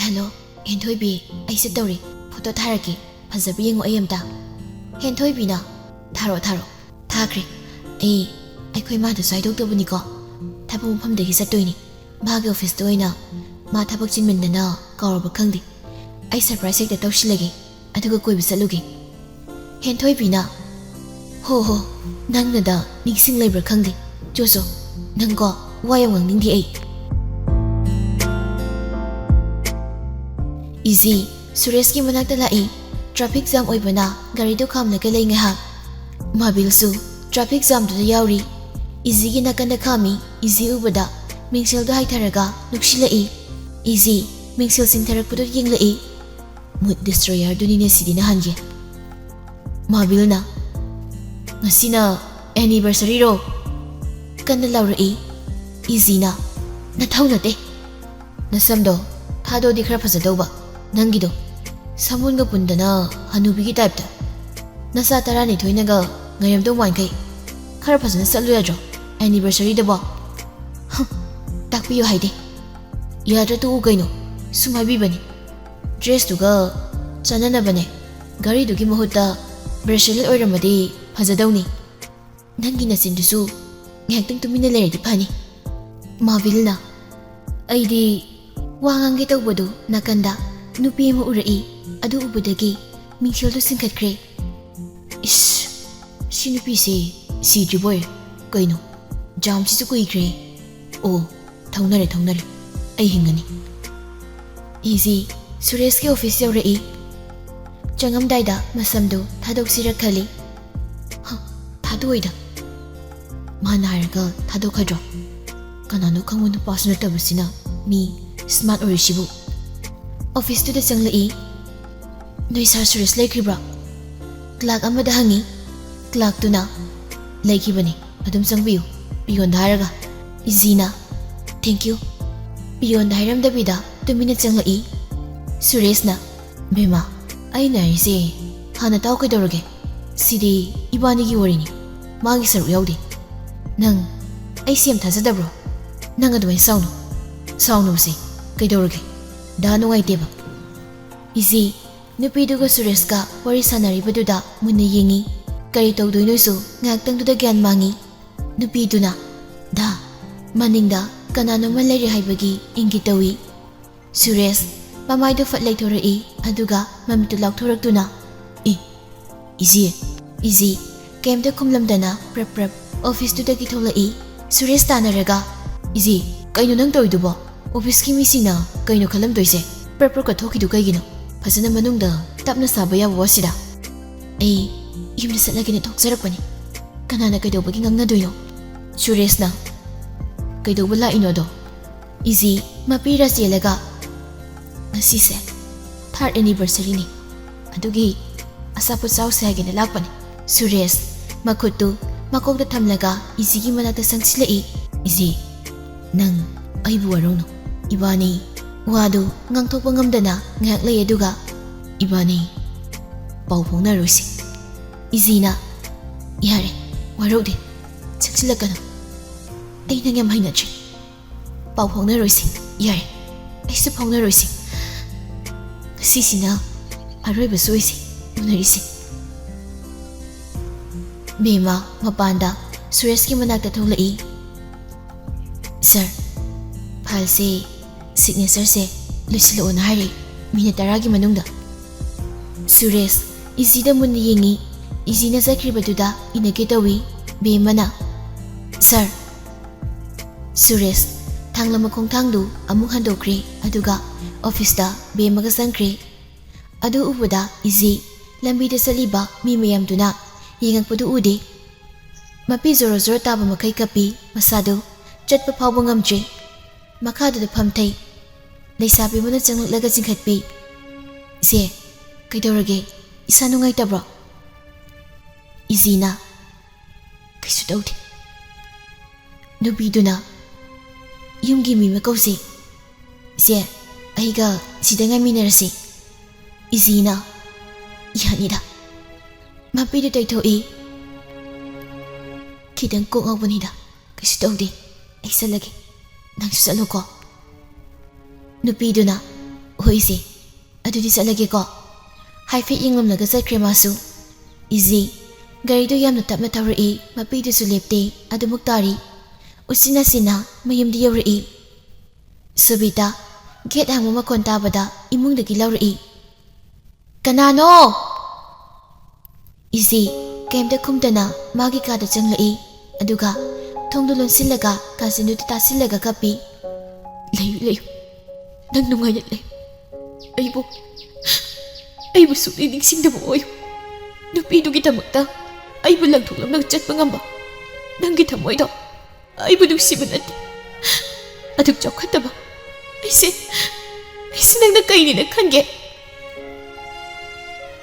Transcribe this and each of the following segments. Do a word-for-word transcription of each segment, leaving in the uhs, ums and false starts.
Hello, ꯍꯦꯟꯊꯣꯏꯕꯤ, ꯑꯩꯁꯦ ꯇꯧꯔꯤ꯫ Photo ꯊꯥꯔꯛꯀꯦ, ꯐꯖꯕ ꯌꯦꯡꯉꯣ ꯑꯩ ꯑꯝꯇ꯫ ꯍꯦꯟꯊꯣꯏꯕꯤꯅ, "ꯊꯥꯔꯛꯑꯣ, ꯊꯥꯔꯛꯑꯣ꯫ ꯊꯥꯈ꯭ꯔꯦ꯫ ꯑꯩ, ꯑꯩꯈꯣꯏ ꯃꯥꯗꯁꯨ ꯍꯥꯏꯗꯣꯛꯇꯕꯅꯤꯀꯣ꯫ ꯊꯕꯛ ꯃꯐꯝꯗꯒꯤ ꯆꯠꯇꯣꯏꯅꯤ꯫ ꯃꯥꯒꯤ ꯑꯣꯐꯤꯁꯇ ꯑꯣꯏꯅ ꯃꯥ ꯊꯕꯛ ꯆꯤꯟꯃꯟꯗꯅ ꯀꯥꯎꯔꯕ ꯈꯪꯗꯦ꯫ ꯑꯩ ꯁꯔꯄ꯭ꯔꯥꯏꯖ ꯍꯦꯛꯇ ꯇꯧꯁꯤꯜꯂꯒꯦ, ꯑꯗꯨꯒ ꯀꯣꯏꯕ ꯆꯠꯂꯨꯒꯦ꯫" ꯍꯦꯟꯊꯣꯏꯕꯤꯅ, "ꯍꯣ ꯍꯣ, ꯅꯪꯅꯗ ꯅꯤꯡꯁꯤꯡ ꯂꯩꯕ꯭ꯔꯥ ꯈꯪꯗꯦ꯫ ꯆꯣ ꯆꯣ, ꯅꯪꯀꯣ, ꯋꯥ ꯌꯥꯝ ꯉꯥꯡꯅꯤꯡꯗꯦ ꯑꯩ꯫" ꯏꯖꯤ ꯁꯨꯔꯦꯁꯀꯤ ꯃꯅꯥꯛꯇ ꯂꯥꯛꯏ꯫ ꯇ꯭ꯔꯥꯐꯤꯛ ꯖꯥꯝ ꯑꯣꯏꯕꯅ ꯒꯥꯔꯤꯗꯨ ꯈꯥꯝꯂꯒ ꯂꯩ ꯉꯥꯏꯍꯥꯛ꯫ ꯃꯥꯕꯤꯜꯁꯨ ꯇ꯭ꯔꯥꯐꯤꯛ ꯖꯥꯝꯗꯨꯗ ꯌꯥꯎꯔꯤ꯫ ꯏꯖꯤꯒꯤ ꯅꯥꯀꯟꯗ ꯈꯥꯝꯃꯤ꯫ ꯏꯖꯤ ꯎꯕꯗ ꯃꯤꯡꯁꯦꯜꯗꯣ ꯍꯥꯏꯊꯔꯒ ꯅꯣꯛꯁꯤꯜꯂꯛꯏ꯫ ꯏꯖꯤ ꯃꯤꯡꯁꯦꯜ ꯆꯤꯡꯊꯔꯛꯄꯗꯨ ꯌꯦꯡꯂꯛꯏ꯫ ꯃꯨꯠ ꯗꯤꯁꯇ꯭ꯔꯣꯌꯔꯗꯨꯅꯤꯅꯦ ꯁꯤꯗꯤ ꯅꯍꯥꯟꯒꯤ꯫ ꯃꯥꯕꯤꯜꯅ, "ꯉꯁꯤꯅ ꯑꯦꯅꯤꯚꯔꯁꯔꯤꯔꯣ?" ꯀꯟꯅ ꯂꯥꯎꯔꯛꯏ꯫ ꯏꯖꯤꯅ, "ꯅꯊꯧ ꯅꯠꯇꯦ꯫ ꯅꯁꯝꯗꯣ ꯊꯥꯗꯣꯛꯑꯗꯤ ꯈꯔ ꯐꯖꯗꯧꯕ, ꯅꯪꯒꯤꯗꯣ ꯁꯃꯨꯟꯒ ꯄꯨꯟꯗꯅ ꯍꯅꯨꯕꯤꯒꯤ ꯇꯥꯏꯞꯇ꯫ ꯅꯆꯥ ꯇꯔꯥꯅꯤꯊꯣꯏꯅꯒ ꯉꯥꯏꯔꯝꯗꯧ ꯃꯥꯟꯈꯩ꯫ ꯈꯔ ꯐꯖꯅ ꯆꯠꯂꯨ ꯌꯥꯗ꯭ꯔꯣ ꯑꯦꯅꯤꯚꯔꯁꯔꯤꯗꯕꯣ?" "ꯍꯝ, ꯇꯥꯛꯄꯤꯌꯨ ꯍꯥꯏꯗꯦ꯫" "ꯌꯥꯗ꯭ꯔ ꯇꯣꯛꯎ ꯀꯩꯅꯣ, ꯁꯨꯝ ꯍꯥꯏꯕꯤꯕꯅꯤ꯫ ꯗ꯭ꯔꯦꯁꯇꯨꯒ ꯆꯥꯟꯅꯅꯕꯅꯦ꯫ ꯒꯥꯔꯤꯗꯨꯒꯤ ꯃꯍꯨꯠꯇ ꯕ꯭ꯔꯦꯁꯂꯦꯠ ꯑꯣꯏꯔꯝꯃꯗꯤ ꯐꯖꯗꯧꯅꯤ꯫ ꯅꯪꯒꯤ ꯅꯆꯤꯟꯗꯨꯁꯨ ꯉꯥꯏꯍꯥꯛꯇꯪ ꯇꯨꯃꯤꯟꯅ ꯂꯩꯔꯗꯤ ꯐꯅꯤ꯫" ꯃꯥꯕꯤꯜꯅ, "ꯑꯩꯗꯤ ꯋꯥ ꯉꯥꯡꯒꯦ ꯇꯧꯕꯗꯨ ꯅꯥꯀꯟꯗ ꯅꯨꯄꯤ ꯑꯃ ꯎꯔꯛꯏ꯫ ꯑꯗꯨ ꯎꯕꯗꯒꯤ ꯃꯤꯡꯁꯦꯜꯗꯨ ꯆꯤꯡꯈꯠꯈ꯭ꯔꯦ꯫" "ꯏꯁ, ꯁꯤ ꯅꯨꯄꯤꯁꯤ ꯁꯤꯗ꯭ꯔꯤꯕꯣꯏ? ꯀꯩꯅꯣ, ꯖꯥꯝꯁꯤꯁꯨ ꯀꯨꯏꯈ꯭ꯔꯦ꯫ ꯑꯣ, ꯊꯧꯅꯔꯦ, ꯊꯧꯅꯔꯦ꯫ ꯑꯩ ꯍꯤꯡꯉꯅꯤ꯫" Easy ꯁꯨꯔꯦꯁꯀꯤ office ꯌꯧꯔꯛꯏ꯫ ꯆꯪꯉꯝꯗꯥꯏꯗ ꯃꯁꯝꯗꯨ ꯊꯥꯗꯣꯛꯁꯤꯔ ꯈꯜꯂꯤ꯫ "ꯍ, ꯊꯥꯗꯣꯛꯑꯣꯏꯗ꯫" ꯃꯥꯅ ꯍꯥꯏꯔꯒ ꯊꯥꯗꯣꯛꯈ꯭ꯔꯗ꯭ꯔꯣ? ꯀꯅꯥꯅꯣ ꯈꯪꯕ ꯅꯨꯄꯥꯁꯨ ꯅꯠꯇꯕꯁꯤꯅ ꯃꯤ ꯁ꯭ꯃꯥꯔꯠ ꯑꯣꯏꯔꯤꯁꯤꯕꯨ꯫ ꯑꯣꯐꯤꯁꯇꯨꯗ ꯆꯪꯂꯛꯏ꯫ "ꯅꯣꯏ ꯁꯥꯔ ꯁꯨꯔꯦꯁ ꯂꯩꯈ꯭ꯔꯤꯕ꯭ꯔꯣ?" ꯀ꯭ꯂꯥꯔꯛ ꯑꯃꯗ ꯍꯪꯉꯤ꯫ ꯀ꯭ꯂꯥꯔꯛꯇꯨꯅ, "ꯂꯩꯈꯤꯕꯅꯤ, ꯑꯗꯨꯝ ꯆꯪꯕꯤꯌꯨ, ꯄꯤꯌꯣꯟꯗ ꯍꯥꯏꯔꯒ꯫" ꯏꯖꯤꯅ, "ꯊꯦꯡꯀ꯭ꯌꯨ꯫" ꯄꯤꯌꯣꯟꯗ ꯍꯥꯏꯔꯝꯗꯕꯤꯗ ꯇꯨꯃꯤꯟꯅ ꯆꯪꯂꯛꯏ꯫ ꯁꯨꯔꯦꯁꯅ, "ꯕꯦꯝꯃ, ꯑꯩꯅ ꯍꯥꯏꯔꯤꯁꯦ ꯍꯥꯟꯅ ꯇꯥꯎ ꯀꯩꯗꯧꯔꯒꯦ? ꯁꯤꯗꯤ ꯏꯕꯥꯅꯤꯒꯤ ꯋꯥꯔꯤꯅꯤ, ꯃꯥꯒꯤ ꯁꯔꯨꯛ ꯌꯥꯎꯗꯦ꯫ ꯅꯪ ꯑꯩ ꯁꯦꯝ ꯊꯥꯖꯗꯕ꯭ꯔꯣ? ꯅꯪ ꯑꯗꯨꯃꯥꯏꯅ ꯁꯥꯎꯅꯨ꯫ ꯁꯥꯎꯅꯨꯁꯦ ꯀꯩꯗꯧꯔꯒꯦ? ꯗꯥ ꯅꯨꯡꯉꯥꯏꯇꯦꯕ꯫ ꯏꯖꯤ, ꯅꯨꯄꯤꯗꯨꯒ ꯁꯨꯔꯦꯁꯀ ꯋꯥꯔꯤ ꯁꯥꯟꯅꯔꯤꯕꯗꯨꯗ ꯃꯨꯟꯅ ꯌꯦꯡꯉꯤ꯫ ꯀꯔꯤ ꯇꯧꯗꯣꯏꯅꯣꯁꯨ ꯉꯥꯏꯍꯥꯛꯇꯪꯗꯨꯗ ꯒ꯭ꯌꯥꯟ ꯃꯥꯡꯉꯤ꯫ ꯅꯨꯄꯤꯗꯨꯅ, "ꯗꯥ, ꯃꯅꯤꯡꯗ ꯀꯅꯥꯅꯣꯝꯃ ꯂꯩꯔꯦ" ꯍꯥꯏꯕꯒꯤ ꯏꯪꯒꯤꯠ ꯇꯧꯏ꯫ ꯁꯨꯔꯦꯁ ꯃꯃꯥꯏꯗꯨ ꯐꯠ ꯂꯩꯊꯣꯔꯛꯏ, ꯑꯗꯨꯒ ꯃꯃꯤꯠꯇꯨ ꯂꯥꯎꯊꯣꯔꯛꯇꯨꯅ, "ꯑꯦ, ꯏꯖꯤ!" ꯏꯖꯤ ꯀꯩꯝꯇ ꯈꯨꯝꯂꯝꯗꯅ ꯄ꯭ꯔꯞ ꯄ꯭ꯔꯞ ꯑꯣꯐꯤꯁꯇꯨꯗꯒꯤ ꯊꯣꯛꯂꯛꯏ꯫ ꯁꯨꯔꯦꯁ ꯇꯥꯟꯅꯔꯒ, "ꯏꯖꯤ, ꯀꯩꯅꯣ ꯅꯪ ꯇꯧꯔꯤꯗꯨꯕꯣ? ꯑꯣꯐꯤꯁꯀꯤ ꯃꯤꯁꯤꯡꯅ ꯀꯩꯅꯣ ꯈꯜꯂꯝꯗꯣꯏꯁꯦ? ꯄ꯭ꯔꯞ ꯄ꯭ꯔꯞꯀ ꯊꯣꯛꯈꯤꯗꯨ ꯀꯩꯒꯤꯅꯣ? ꯐꯖꯅ ꯃꯅꯨꯡꯗ ꯇꯞꯅ ꯁꯥꯕ ꯌꯥꯕ ꯋꯥꯁꯤꯗ?" "ꯑꯩ ꯌꯨꯝꯗ ꯆꯠꯂꯒꯦꯅ ꯊꯣꯛꯆꯔꯛꯄꯅꯤ꯫ ꯀꯅꯥꯅ ꯀꯩꯗꯧꯕꯒꯤ ꯉꯥꯡꯅꯗꯣꯏꯅꯣ?" ꯁꯨꯔꯦꯁꯅ, "ꯀꯩꯗꯧꯕ ꯂꯥꯛꯏꯅꯣꯗꯣ?" ꯏꯖꯤ ꯃꯄꯤꯔ ꯆꯦꯜꯂꯒ, "ꯉꯁꯤꯁꯦ ꯊꯥꯔꯠ ꯑꯦꯅꯤꯚꯔꯁꯔꯤꯅꯤ, ꯑꯗꯨꯒꯤ ꯑꯆꯥꯄꯣꯠ ꯆꯥꯎꯁꯦ ꯍꯥꯏꯒꯦꯅ ꯂꯥꯛꯄꯅꯤ꯫" ꯁꯨꯔꯦꯁ ꯃꯈꯨꯠꯇꯨ ꯃꯀꯣꯛꯇ ꯊꯝꯂꯒ ꯏꯖꯤꯒꯤ ꯃꯅꯥꯛꯇ ꯆꯪꯁꯤꯜꯂꯛꯏ꯫ "ꯏꯖꯤ, ꯅꯪ ꯑꯩꯕꯨ ꯋꯥꯔꯧꯅꯨ꯫ ꯏꯕꯥꯅꯤ ꯋꯥꯗꯨ ꯉꯥꯡꯊꯣꯛꯄ ꯉꯝꯗꯅ ꯉꯥꯏꯍꯥꯛ ꯂꯩ, ꯑꯗꯨꯒ ꯏꯕꯥꯅꯤ ꯄꯥꯎ ꯐꯥꯎꯅꯔꯣꯏꯁꯤ꯫" ꯏꯖꯤꯅ, "ꯌꯥꯔꯦ, ꯋꯥꯔꯧꯗꯦ, ꯆꯪꯁꯤꯜꯂꯛꯀꯅꯨ꯫ ꯑꯩ ꯅꯪ ꯌꯥꯝ ꯍꯩꯅꯗ꯭ꯔꯦ꯫ ꯄꯥꯎ ꯐꯥꯎꯅꯔꯣꯏꯁꯤ, ꯌꯥꯔꯦ, ꯑꯩꯁꯨ ꯐꯥꯎꯅꯔꯣꯏꯁꯤ꯫ ꯉꯁꯤꯁꯤꯅ ꯑꯔꯣꯏꯕꯁꯨ ꯑꯣꯏꯁꯤ ꯎꯅꯔꯤꯁꯤ꯫" ꯕꯦꯝꯃ ꯃꯄꯥꯟꯗ ꯁꯨꯔꯦꯁꯀꯤ ꯃꯅꯥꯛꯇ ꯊꯣꯛꯂꯛꯏ꯫ "ꯁꯥꯔ, ꯐꯥꯏꯜꯁꯦ, ꯁꯤꯒꯅꯦꯆꯔꯁꯦ ꯂꯣꯏꯁꯤꯜꯂꯛꯑꯣꯅ ꯍꯥꯏꯔꯦ, ꯃꯤꯅꯤꯠ ꯇꯔꯥꯒꯤ ꯃꯅꯨꯡꯗ꯫" ꯁꯨꯔꯦꯁ ꯏꯖꯤꯗ ꯃꯨꯟꯅ ꯌꯦꯡꯉꯤ꯫ ꯏꯖꯤꯅ ꯆꯠꯈ꯭ꯔꯤꯕꯗꯨꯗ ꯏꯟꯅꯒꯦ ꯇꯧꯏ꯫ ꯕꯦꯝꯃꯅ, "ꯁꯥꯔ꯫" ꯁꯨꯔꯦꯁ ꯊꯥꯡꯂꯝꯕ ꯈꯣꯡꯊꯥꯡꯗꯨ ꯑꯃꯨꯛ ꯍꯟꯗꯣꯛꯈ꯭ꯔꯦ, ꯑꯗꯨꯒ ꯑꯣꯐꯤꯁꯇ ꯕꯦꯝꯃꯒ ꯆꯪꯈ꯭ꯔꯦ꯫ ꯑꯗꯨ ꯎꯕꯗ ꯏꯖꯤ ꯂꯝꯕꯤꯗ ꯆꯠꯂꯤꯕ ꯃꯤ ꯃꯌꯥꯝꯗꯨꯅ ꯌꯦꯡꯉꯛꯄꯗꯨ ꯎꯗꯦ꯫ ꯃꯄꯤ ꯖꯣꯔꯣ ꯖꯣꯔꯣ ꯇꯥꯕ ꯃꯈꯩ ꯀꯞꯄꯤ, ꯃꯁꯥꯗꯨ ꯆꯠꯄ ꯐꯥꯎꯕ ꯉꯝꯗ꯭ꯔꯦ꯫ ꯃꯈꯥꯗꯨꯗ ꯐꯝꯊꯩ꯫ ꯂꯩꯁꯥꯕꯤ ꯑꯃꯅ ꯆꯪꯂꯛꯂꯒ ꯆꯤꯡꯈꯠꯄꯤ꯫ "ꯏꯆꯦ, ꯀꯩꯗꯧꯔꯒꯦ? ꯏꯁꯥ ꯅꯨꯡꯉꯥꯏꯇꯕ꯭ꯔꯣ?" ꯏꯖꯤꯅ, "ꯀꯩꯁꯨ ꯇꯧꯗꯦ꯫" ꯅꯨꯄꯤꯗꯨꯅ, "ꯌꯨꯝꯒꯤ ꯃꯤ ꯑꯃ ꯀꯧꯁꯤ꯫ ꯏꯆꯦ, ꯑꯩꯒ ꯁꯤꯗ ꯉꯥꯏꯃꯤꯟꯅꯔꯁꯤ꯫" ꯏꯖꯤꯅ, "ꯌꯥꯅꯤꯗ꯫" ꯃꯄꯤꯗꯨ ꯇꯩꯊꯣꯛꯏ꯫ "ꯈꯤꯇꯪ ꯀꯣꯛ ꯉꯥꯎꯕꯅꯤꯗ, ꯀꯩꯁꯨ ꯇꯧꯗꯦ꯫ ꯑꯩ ꯆꯠꯂꯒꯦ, ꯅꯪꯁꯨ ꯆꯠꯂꯣꯀꯣ꯫" ꯅꯨꯄꯤꯗꯨꯅ, ꯍꯣꯏ ꯏꯆꯦ, ꯑꯗꯨꯗꯤ ꯆꯠꯂꯒꯦꯀꯣ꯫ ꯍꯥꯏꯐꯦꯠ ꯌꯦꯡꯂꯝꯂꯒ ꯆꯠꯈ꯭ꯔꯦ ꯃꯥꯁꯨ꯫ ꯏꯆꯦ, ꯒꯥꯔꯤꯗꯨ ꯌꯥꯝꯅ ꯇꯞꯅ ꯊꯧꯔꯛꯏ, ꯃꯄꯤꯗꯨꯁꯨ ꯂꯦꯞꯇꯦ, ꯑꯗꯨꯃꯛ ꯇꯥꯔꯤ꯫ ꯎꯆꯤꯟ ꯅꯥꯆꯤꯟꯅ ꯃꯌꯨꯝꯗ ꯌꯧꯔꯛꯏ꯫ ꯁꯣꯕꯤꯇꯥ ꯒꯦꯠ ꯍꯥꯡꯕ ꯃꯈꯣꯟ ꯇꯥꯕꯗ ꯏꯃꯨꯡꯗꯒꯤ ꯂꯥꯎꯔꯛꯏ, "ꯀꯅꯥꯅꯣ?" ꯏꯆꯦ ꯀꯩꯝꯇ ꯈꯨꯝꯗꯅ ꯃꯥꯒꯤ ꯀꯥꯗ ꯆꯪꯂꯛꯏ, ꯑꯗꯨꯒ ꯊꯣꯡꯗꯨ ꯂꯣꯟꯁꯤꯜꯂꯒ ꯀꯥꯆꯤꯟꯗꯨꯗ ꯇꯥꯁꯤꯜꯂꯒ ꯀꯞꯄꯤ꯫ "ꯂꯩꯌꯨ, ꯂꯩꯌꯨ, ꯅꯪ ꯅꯨꯡꯉꯥꯏꯅ ꯂꯩ꯫ ꯑꯩꯕꯨ, ꯑꯩꯕꯨ ꯁꯨꯛꯅꯤꯡ ꯅꯤꯡꯁꯤꯡꯗꯕ ꯑꯣꯏꯌꯨ꯫ ꯅꯨꯄꯤꯗꯨꯒꯤꯗꯃꯛꯇ ꯑꯩꯕꯨ ꯂꯪꯊꯣꯛꯂꯝꯂꯒ ꯆꯠꯄ ꯉꯝꯕ ꯅꯪꯒꯤ ꯊꯃꯣꯏꯗꯣ ꯑꯩꯕꯨ ꯅꯨꯡꯁꯤꯕ ꯅꯠꯇꯦ, ꯑꯗꯨꯛ ꯆꯥꯎꯈꯠꯇꯕ ꯑꯩꯁꯦ, ꯑꯩꯁꯦ ꯅꯪꯅ ꯀꯩꯅꯦꯅ ꯈꯟꯒꯦ?"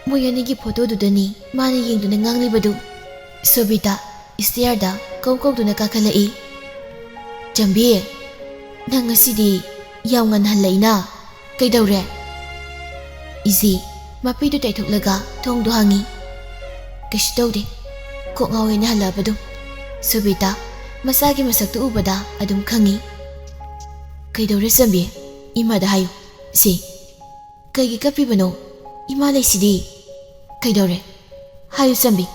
ꯃꯣꯏ ꯑꯅꯤꯒꯤ ꯐꯣꯇꯣꯗꯨꯗꯅꯤ ꯃꯥꯅ ꯌꯦꯡꯗꯨꯅ ꯉꯥꯡꯂꯤꯕꯗꯨ꯫ ꯁꯣꯕꯤꯇꯥ ꯏꯁꯇꯤꯌꯥꯔꯗ ꯀꯧ ꯀꯧꯗꯨꯅ ꯀꯥꯈꯠꯂꯛꯏ꯫ "ꯆꯝꯕꯤ, ꯅꯪ ꯉꯁꯤꯗꯤ ꯌꯥꯝ ꯉꯟꯅ ꯍꯜꯂꯛꯏꯅ꯫ ꯀꯩꯗꯧꯔꯦ?" ꯏꯆꯦ ꯃꯄꯤꯗꯨ ꯇꯩꯊꯣꯛꯂꯒ ꯊꯣꯡꯗꯨ ꯍꯥꯡꯉꯤ꯫ "ꯀꯩꯁꯨ ꯇꯧꯗꯦ, ꯀꯣꯛ ꯉꯥꯎꯋꯦꯅ ꯍꯜꯂꯛꯑꯕꯗꯨ꯫" ꯁꯣꯕꯤꯇꯥ ꯃꯆꯥꯒꯤ ꯃꯁꯛꯇꯨ ꯎꯕꯗ ꯑꯗꯨꯝ ꯈꯪꯉꯤ꯫ "ꯀꯩꯗꯧꯔꯦ ꯆꯝꯕꯤ? ꯏꯃꯥꯗ ꯍꯥꯏꯌꯨ꯫ ꯁꯤ, ꯀꯩꯒꯤ ꯀꯞꯄꯤꯕꯅꯣ? ꯏꯃꯥ ꯂꯩꯁꯤꯗꯤ꯫ ꯀꯩꯗꯧꯔꯦ? ꯍꯥꯏꯌꯨ ꯆꯝꯕꯤ꯫"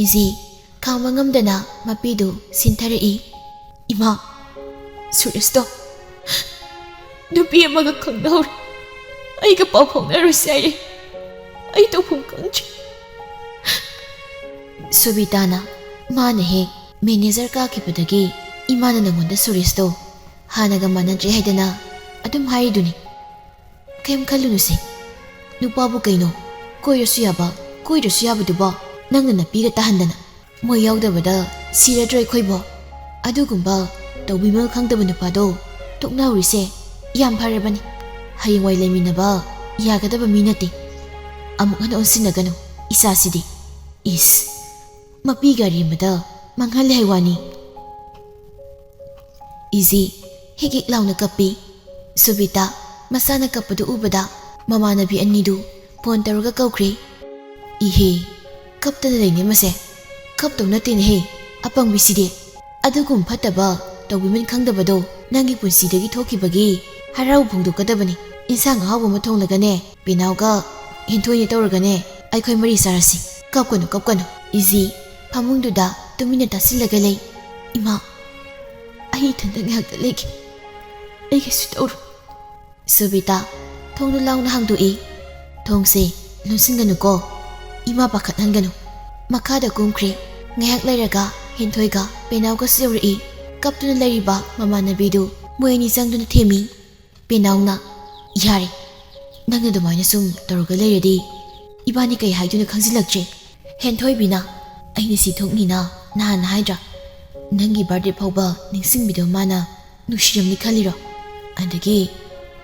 ꯏꯆꯦ ꯈꯥꯡꯕ ꯉꯝꯗꯅ ꯃꯄꯤꯗꯨ ꯁꯤꯟꯊꯔꯛꯏ꯫ "ꯏꯃꯥ, ꯁꯨꯔꯦꯁꯇꯣ ꯅꯨꯄꯤ ꯑꯃꯒ ꯈꯪꯅꯍꯧꯔꯦ꯫ ꯑꯩꯒ ꯄꯥꯎ ꯐꯥꯎꯅꯔꯣꯏꯁꯦ ꯍꯥꯏꯔꯦ꯫ ꯑꯩ ꯇꯧꯐꯝ ꯈꯪꯗ꯭ꯔꯦ꯫" ꯁꯨꯕꯤꯇꯥꯅ, "ꯃꯥꯅ ꯍꯦꯛ ꯃꯦꯅꯦꯖꯔ ꯀꯥꯈꯤꯕꯗꯒꯤ ꯏꯃꯥꯅ ꯅꯪꯉꯣꯟꯗ ꯁꯨꯔꯦꯁꯇꯣ ꯍꯥꯟꯅꯒ ꯃꯥꯟꯅꯗ꯭ꯔꯦ ꯍꯥꯏꯗꯅ ꯑꯗꯨꯝ ꯍꯥꯏꯔꯤꯗꯨꯅꯤ꯫ ꯀꯩꯝ ꯈꯜꯂꯨꯅꯨꯁꯦ꯫ ꯅꯨꯄꯥꯕꯨ ꯀꯩꯅꯣ, ꯀꯣꯏꯔꯁꯨ ꯌꯥꯕ, ꯀꯣꯏꯗ꯭ꯔꯁꯨ ꯌꯥꯕꯗꯨꯕꯣ ꯅꯪꯅ ꯅꯥꯄꯤꯒ ꯇꯥꯍꯟꯗꯅ꯫ ꯃꯣꯏ ꯌꯥꯎꯗꯕꯗ ꯁꯤꯔꯗ꯭ꯔꯣ ꯑꯩꯈꯣꯏꯕꯣ? ꯑꯗꯨꯒꯨꯝꯕ ꯇꯧꯕꯤꯃꯜ ꯈꯪꯗꯕ ꯅꯨꯄꯥꯗꯣ ꯇꯣꯛꯅꯍꯧꯔꯤꯁꯦ ꯌꯥꯝ ꯐꯔꯕꯅꯤ꯫ ꯍꯌꯦꯡꯋꯥꯏ ꯂꯩꯃꯤꯟꯅꯕ ꯌꯥꯒꯗꯕ ꯃꯤ ꯅꯠꯇꯦ꯫ ꯑꯃꯨꯛ ꯍꯟꯅ ꯑꯣꯟꯁꯤꯟꯅꯒꯅꯨ ꯏꯆꯥꯁꯤꯗꯤ꯫ ꯏꯁ, ꯃꯄꯤꯒ ꯑꯔꯦꯝꯕꯗ ꯃꯥꯡꯍꯜꯂꯦ ꯍꯥꯏ ꯋꯥꯅꯤ꯫" ꯏꯖꯤ ꯍꯤꯛ ꯍꯤꯛ ꯂꯥꯎꯅ ꯀꯞꯄꯤ꯫ ꯁꯨꯕꯤꯇꯥ ꯃꯁꯥꯅ ꯀꯞꯄꯗꯨ ꯎꯕꯗ ꯃꯃꯥꯟꯅꯕꯤ ꯑꯅꯤꯗꯨ ꯐꯣꯟ ꯇꯧꯔꯒ ꯀꯧꯈ꯭ꯔꯦ꯫ "ꯏꯍꯦ, ꯀꯞꯇꯅ ꯂꯩꯅꯦ ꯃꯁꯦ꯫ ꯀꯞꯇꯧ ꯅꯠꯇꯦꯅꯦꯍꯦ, ꯑꯄꯪꯕꯤꯁꯤꯗꯤ꯫ ꯑꯗꯨꯒꯨꯝ ꯐꯠꯇꯕ ꯇꯧꯕꯤꯃꯟ ꯈꯪꯗꯕꯗꯣ ꯅꯪꯒꯤ ꯄꯨꯟꯁꯤꯗꯒꯤ ꯊꯣꯛꯈꯤꯕꯒꯤ ꯍꯔꯥꯎ ꯐꯣꯡꯗꯣꯛꯀꯗꯕꯅꯤ꯫ ꯏꯟꯁꯥꯡ ꯑꯍꯥꯎꯕ ꯑꯃ ꯊꯣꯡꯂꯒꯅꯦ, ꯄꯦꯅꯥꯎꯒ ꯍꯦꯟꯊꯣꯏꯅ ꯇꯧꯔꯒꯅꯦ, ꯑꯩꯈꯣꯏ ꯃꯔꯤ ꯆꯥꯔꯁꯤ꯫ ꯀꯞꯀꯅꯨ, ꯀꯞꯀꯅꯨ꯫ ꯏꯖꯤ ꯐꯃꯨꯡꯗꯨꯗ ꯇꯨꯃꯤꯟꯅ ꯇꯥꯁꯤꯜꯂꯒ ꯂꯩ꯫ "ꯏꯃꯥ, ꯑꯩ ꯏꯊꯟꯇ ꯉꯥꯏꯍꯥꯛꯇ ꯂꯩꯒꯦ꯫ ꯑꯩ ꯀꯩꯁꯨ ꯇꯧꯔꯣꯏ꯫" ꯁꯣꯕꯤꯇꯥ ꯊꯣꯡꯗꯨ ꯂꯥꯎꯅ ꯍꯥꯡꯗꯣꯛꯏ꯫ "ꯊꯣꯡꯁꯦ ꯂꯣꯟꯁꯤꯟꯒꯅꯨꯀꯣ꯫ ꯏꯃꯥ ꯄꯥꯈꯠꯍꯟꯒꯅꯨ꯫" ꯃꯈꯥꯗ ꯀꯨꯝꯈ꯭ꯔꯦ꯫ ꯉꯥꯏꯍꯥꯛ ꯂꯩꯔꯒ ꯍꯦꯟꯊꯣꯏꯒ ꯄꯦꯅꯥꯎꯒꯁꯨ ꯌꯧꯔꯛꯏ꯫ ꯀꯞꯇꯨꯅ ꯂꯩꯔꯤꯕ ꯃꯃꯥꯟꯅꯕꯤꯗꯨ ꯃꯣꯏ ꯑꯅꯤ ꯆꯪꯗꯨꯅ ꯊꯦꯝꯃꯤ꯫ ꯄꯦꯅꯥꯎꯅ, "ꯌꯥꯔꯦ, ꯅꯪꯅ ꯑꯗꯨꯃꯥꯏꯅ ꯁꯨꯝ ꯇꯧꯔꯒ ꯂꯩꯔꯗꯤ ꯏꯕꯥꯅꯤ ꯀꯩ ꯍꯥꯏꯗꯣꯏꯅꯣ ꯈꯪꯖꯤꯜꯂꯛꯇ꯭ꯔꯦ꯫" ꯍꯦꯟꯊꯣꯏꯕꯤꯅ, "ꯑꯩꯅ ꯁꯤ ꯊꯣꯛꯅꯤꯅ ꯅꯍꯥꯟꯅ ꯍꯥꯏꯗ꯭ꯔꯥ? ꯅꯪꯒꯤ ꯕꯥꯔꯗꯦ ꯐꯥꯎꯕ ꯅꯤꯡꯁꯤꯡꯕꯤꯗꯕ ꯃꯥꯅ ꯅꯨꯡꯁꯤꯔꯝꯅꯤ ꯈꯜꯂꯤꯔꯣ? ꯑꯗꯒꯤ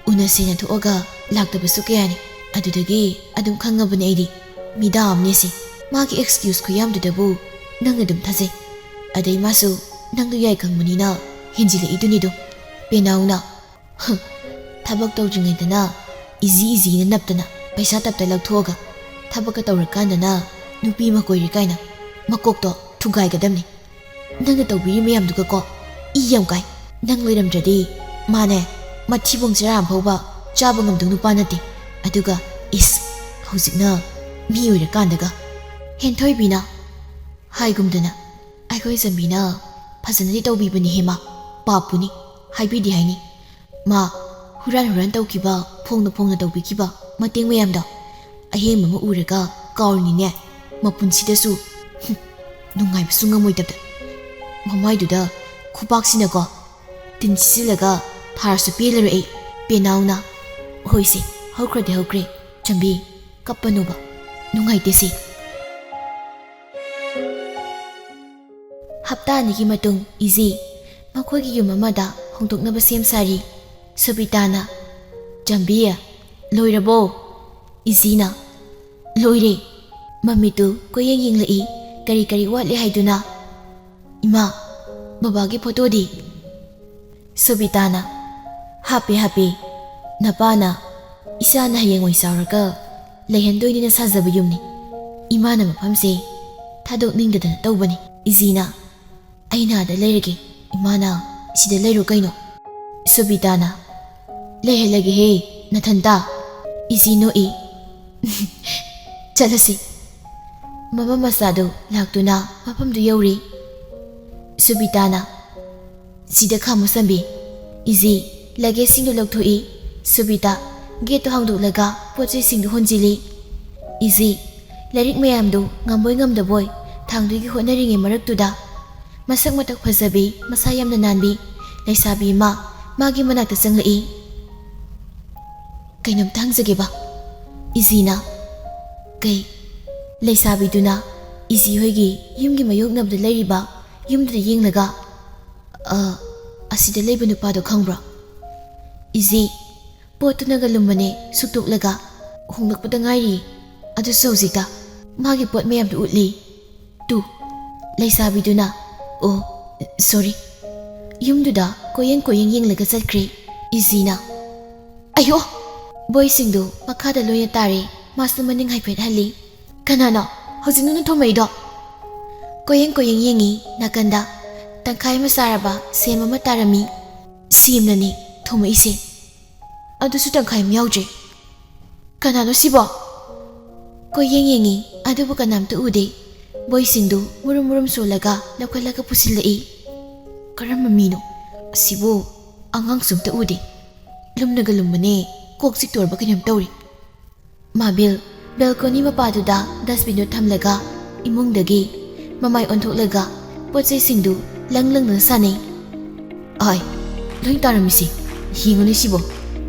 ꯎꯅꯁꯦꯅ ꯊꯣꯛꯑꯒ ꯂꯥꯛꯇꯕꯁꯨ ꯀꯌꯥꯅꯤ꯫ ꯑꯗꯨꯗꯒꯤ ꯑꯗꯨꯝ ꯈꯪꯉꯕꯅꯦ ꯑꯩꯗꯤ꯫ ꯃꯤꯗꯥ ꯑꯃꯅꯦ ꯁꯤ꯫ ꯃꯥꯒꯤ ꯑꯦꯛꯁꯀ꯭ꯌꯨꯁ ꯈꯨꯌꯥꯝꯗꯨꯗꯕꯨ ꯅꯪꯅ ꯑꯗꯨꯝ ꯊꯥꯖꯩ꯫ ꯑꯗꯩ ꯃꯥꯁꯨ ꯅꯪꯗꯣ ꯌꯥꯏ ꯈꯪꯕꯅꯤꯅ ꯍꯦꯟꯖꯤꯜꯂꯛꯏꯗꯨꯅꯤꯗꯣ꯫" ꯄꯦꯅꯥꯎꯅ, "ꯍꯨꯝ, ꯊꯕꯛ ꯇꯧꯗ꯭ꯔꯤꯉꯩꯗꯅ ꯏꯖꯤ ꯏꯖꯤꯅ ꯅꯞꯇꯅ ꯄꯩꯁꯥ ꯇꯞꯇ ꯂꯧꯊꯣꯛꯑꯒ ꯊꯕꯛꯀ ꯇꯧꯔꯀꯥꯟꯗꯅ ꯅꯨꯄꯤ ꯑꯃ ꯀꯣꯏꯔꯦ ꯀꯥꯏꯅ ꯃꯀꯣꯛꯇꯣ ꯊꯨꯒꯥꯏꯒꯗꯕꯅꯤ꯫ ꯅꯪꯅ ꯇꯧꯕꯤꯔꯤ ꯃꯌꯥꯝꯗꯨꯒꯀꯣ, ꯏ ꯌꯥꯝ ꯀꯥꯏ꯫ ꯅꯪ ꯂꯩꯔꯝꯗ꯭ꯔꯗꯤ ꯃꯥꯅꯦ, ꯃꯊꯤꯕꯣꯡ ꯆꯔꯥ ꯑꯃ ꯐꯥꯎꯕ ꯆꯥꯕ ꯉꯝꯗꯧ ꯅꯨꯄꯥ ꯅꯠꯇꯦ꯫ ꯑꯗꯨꯒ ꯏꯁ, ꯍꯧꯖꯤꯛꯅ ꯃꯤ ꯑꯣꯏꯔꯀꯥꯟꯗꯒ꯫" ꯍꯦꯟꯊꯣꯏꯕꯤꯅ, "ꯍꯥꯏꯒꯨꯝꯗꯅ ꯑꯩꯈꯣꯏ ꯆꯟꯕꯤꯅ ꯐꯖꯅꯗꯤ ꯇꯧꯕꯤꯕꯅꯤꯍꯦ ꯃꯥ꯫ ꯄꯥꯞꯄꯨꯅꯤ, ꯍꯥꯏꯕꯤꯗꯤ ꯍꯥꯏꯅꯤ꯫ ꯃꯥ ꯍꯨꯔꯥꯟ ꯍꯨꯔꯥꯟ ꯇꯧꯈꯤꯕ, ꯐꯣꯡꯅ ꯐꯣꯡꯅ ꯇꯧꯕꯤꯈꯤꯕ ꯃꯇꯦꯡ ꯃꯌꯥꯝꯗꯣ ꯑꯍꯦꯟꯕ ꯑꯃ ꯎꯔꯒ ꯀꯥꯎꯔꯤꯅꯤꯅꯦ꯫ ꯃꯄꯨꯟꯁꯤꯗꯁꯨ, ꯍꯨꯝ, ꯅꯨꯡꯉꯥꯏꯕꯁꯨ ꯉꯝꯃꯣꯏꯗꯕꯗ꯫ ꯃꯃꯥꯏꯗꯨꯗ ꯈꯨꯕꯥꯛꯁꯤꯅꯀꯣ ꯇꯤꯟ ꯁꯤꯠꯆꯤꯜꯂꯒ ꯊꯥꯔꯁꯨ ꯄꯦꯜꯂꯔꯣꯏ ꯑꯩ꯫" ꯄꯦꯅꯥꯎꯅ, "ꯍꯣꯏꯁꯦ, ꯍꯧꯈ꯭ꯔꯗꯤ ꯍꯧꯈ꯭ꯔꯦ꯫ ꯆꯟꯕꯤ, ꯀꯞꯄꯅꯣꯕ꯫ ꯅꯨꯡꯉꯥꯏꯇꯦꯁꯦ꯫" ꯍꯞꯇꯥ ꯑꯅꯤꯒꯤ ꯃꯇꯨꯡ ꯏꯖꯤ ꯃꯈꯣꯏꯒꯤ ꯌꯨꯝ ꯑꯃꯗ ꯍꯣꯡꯗꯣꯛꯅꯕ ꯁꯦꯝ ꯁꯥꯔꯤ꯫ ꯁꯣꯕꯤꯇꯥꯅ, "ꯆꯟꯕꯤ, ꯂꯣꯏꯔꯕꯣ?" ꯏꯖꯤꯅ, "ꯂꯣꯏꯔꯦ꯫" ꯃꯃꯤꯠꯇꯨ ꯀꯣꯏꯌꯦꯡ ꯌꯦꯡꯂꯛꯏ, ꯀꯔꯤ ꯀꯔꯤ ꯋꯥꯠꯂꯤ ꯍꯥꯏꯗꯨꯅ꯫ "ꯏꯃꯥ, ꯕꯕꯥꯒꯤ ꯐꯣꯇꯣꯗꯤ?" ꯁꯣꯕꯤꯇꯥꯅ, "ꯍꯥꯞꯄꯦ, ꯍꯥꯞꯄꯦ꯫ ꯅꯄꯥꯅ ꯏꯆꯥꯅ ꯍꯌꯦꯡꯋꯥꯏ ꯆꯥꯎꯔꯒ ꯂꯩꯍꯟꯗꯣꯏꯅꯦꯅ ꯁꯥꯖꯕ ꯌꯨꯝꯅꯤ꯫ ꯏꯃꯥꯅ ꯃꯐꯝꯁꯦ ꯊꯥꯗꯣꯛꯅꯤꯡꯗꯗꯅ ꯇꯧꯕꯅꯤ꯫" ꯏꯖꯤꯅ, "ꯑꯩꯅ ꯑꯥꯗ ꯂꯩꯔꯒꯦ, ꯏꯃꯥꯅ ꯁꯤꯗ ꯂꯩꯔꯣ ꯀꯩꯅꯣ꯫" ꯁꯣꯕꯤꯇꯥꯅ, "ꯂꯩꯍꯜꯂꯒꯦꯍꯦ, ꯅꯊꯟꯇ?" ꯏꯖꯤ ꯅꯣꯛꯏ꯫ "ꯆꯠꯂꯁꯤ꯫" ꯃꯃꯥ ꯃꯆꯥꯗꯨ ꯂꯥꯛꯇꯨꯅ ꯃꯐꯝꯗꯨ ꯌꯧꯔꯤ꯫ ꯁꯨꯕꯤꯇꯥꯅ, "ꯁꯤꯗ ꯈꯥꯝꯃꯨ ꯆꯝꯕꯤ꯫" ꯏꯖꯤ ꯂꯒꯦꯖꯁꯤꯡꯗꯨ ꯂꯧꯊꯣꯛꯏ꯫ ꯁꯨꯕꯤꯇꯥ ꯒꯦꯠꯇꯨ ꯍꯥꯡꯗꯣꯛꯂꯒ ꯄꯣꯠ ꯆꯩꯁꯤꯡꯗꯨ ꯍꯣꯟꯖꯤꯜꯂꯤ꯫ ꯏꯖꯤ ꯂꯥꯏꯔꯤꯛ ꯃꯌꯥꯝꯗꯨ ꯉꯝꯕꯣꯏ ꯉꯝꯗꯕꯣꯏ ꯊꯥꯡꯗꯣꯏꯒꯤ ꯍꯣꯠꯅꯔꯤꯉꯩ ꯃꯔꯛꯇꯨꯗ, ꯃꯁꯛ ꯃꯇꯧ ꯐꯖꯕꯤ, ꯃꯁꯥ ꯌꯥꯝꯅ ꯅꯥꯟꯕꯤ ꯂꯩꯁꯥꯕꯤ ꯑꯃ ꯃꯥꯒꯤ ꯃꯅꯥꯛꯇ ꯆꯪꯂꯛꯏ꯫ "ꯀꯩꯅꯣꯝꯇ ꯍꯪꯖꯒꯦꯕ꯫" ꯏꯖꯤꯅ, "ꯀꯩ?" ꯂꯩꯁꯥꯕꯤꯗꯨꯅ ꯏꯖꯤ ꯍꯣꯏꯒꯤ ꯌꯨꯝꯒꯤ ꯃꯌꯣꯛꯅꯕꯗ ꯂꯩꯔꯤꯕ ꯌꯨꯝꯗꯨꯗ ꯌꯦꯡꯂꯒ, "ꯑ, ꯑꯁꯤꯗ ꯂꯩꯕ ꯅꯨꯄꯥꯗꯣ ꯈꯪꯕ꯭ꯔꯣ?" ꯏꯖꯤ ꯄꯣꯠꯇꯨꯅꯒ ꯂꯨꯝꯕꯅꯦ ꯁꯨꯛꯇꯣꯛꯂꯒ, "ꯍꯣꯡꯂꯛꯄꯗ ꯉꯥꯏꯔꯤ, ꯑꯗꯨꯁꯨ ꯍꯧꯖꯤꯛꯇ ꯃꯥꯒꯤ ꯄꯣꯠ ꯃꯌꯥꯝꯗꯨ ꯎꯠꯂꯤ꯫" ꯇꯨ꯫ ꯂꯩꯁꯥꯕꯤꯗꯨꯅ, "ꯑꯣ, ꯁꯣꯔꯤ꯫" ꯌꯨꯝꯗꯨꯗ ꯀꯣꯏꯌꯦꯡ ꯀꯣꯏꯌꯦꯡ ꯌꯦꯡꯂꯒ ꯆꯠꯈ꯭ꯔꯦ꯫ ꯏꯖꯤꯅ, "ꯑꯌꯣ!" ꯕꯣꯏꯁꯤꯡꯗꯨ ꯃꯈꯥꯗ ꯂꯣꯏꯅ ꯇꯥꯔꯦ꯫ ꯃꯥꯁꯨ ꯃꯅꯤꯡ ꯍꯥꯏꯐꯦꯠ ꯍꯜꯂꯤ꯫ "ꯀꯅꯥꯅꯣ ꯍꯧꯖꯤꯛ ꯅꯪꯅ ꯊꯣꯝꯃꯛꯏꯗꯣ?" ꯀꯣꯏꯌꯦꯡ ꯀꯣꯏꯌꯦꯡ ꯌꯦꯡꯉꯤ ꯅꯥꯀꯟꯗ꯫ ꯇꯪꯈꯥꯏ ꯑꯃ ꯆꯥꯔꯕ ꯁꯦꯝ ꯑꯃ ꯇꯥꯔꯝꯃꯤ꯫ "ꯁꯦꯝꯅꯅꯤ ꯊꯣꯝꯃꯛꯏꯁꯦ꯫ ꯑꯗꯨꯁꯨ ꯇꯪꯈꯥꯏ ꯑꯃ ꯌꯥꯎꯗ꯭ꯔꯦ꯫ ꯀꯅꯥꯅꯣ ꯁꯤꯕꯣ?" ꯀꯣꯏꯌꯦꯡ ꯌꯦꯡꯉꯤ, ꯑꯗꯨꯕꯨ ꯀꯅꯥꯝꯇ ꯎꯗꯦ꯫ ꯕꯣꯏꯁꯤꯡꯗꯨ ꯃꯨꯔꯨꯝ ꯃꯨꯔꯨꯝ ꯁꯣꯜꯂꯒ ꯂꯧꯈꯠꯂꯒ ꯄꯨꯁꯤꯜꯂꯛꯏ꯫ "ꯀꯔꯝꯕ ꯃꯤꯅꯣ? ꯑꯁꯤꯕꯨ ꯑꯉꯥꯡꯁꯨ ꯑꯝꯇ ꯎꯗꯦ꯫ ꯂꯨꯝꯅꯒ ꯂꯨꯝꯕꯅꯦ, ꯀꯣꯛ ꯆꯤꯛꯇꯣꯔꯕ ꯀꯩꯅꯣꯝ ꯇꯧꯔꯦ꯫" ꯃꯥꯕꯤꯜ ꯕꯦꯜꯀꯣꯅꯤ ꯃꯄꯥꯗꯨꯗ ꯗꯁꯕꯤꯟꯗꯨ ꯊꯝꯂꯒ ꯏꯃꯨꯡꯗꯒꯤ ꯃꯃꯥꯏ ꯑꯣꯟꯊꯣꯛꯂꯒ ꯄꯣꯠ ꯆꯩꯁꯤꯡꯗꯨ ꯂꯪ ꯂꯪꯗꯨꯅ ꯁꯥꯟꯅꯩ꯫ "ꯑꯥꯏ, ꯂꯣꯏ ꯇꯥꯔꯝꯃꯤꯁꯤ꯫ ꯌꯦꯡꯉꯨꯅꯦ ꯁꯤꯕꯣ,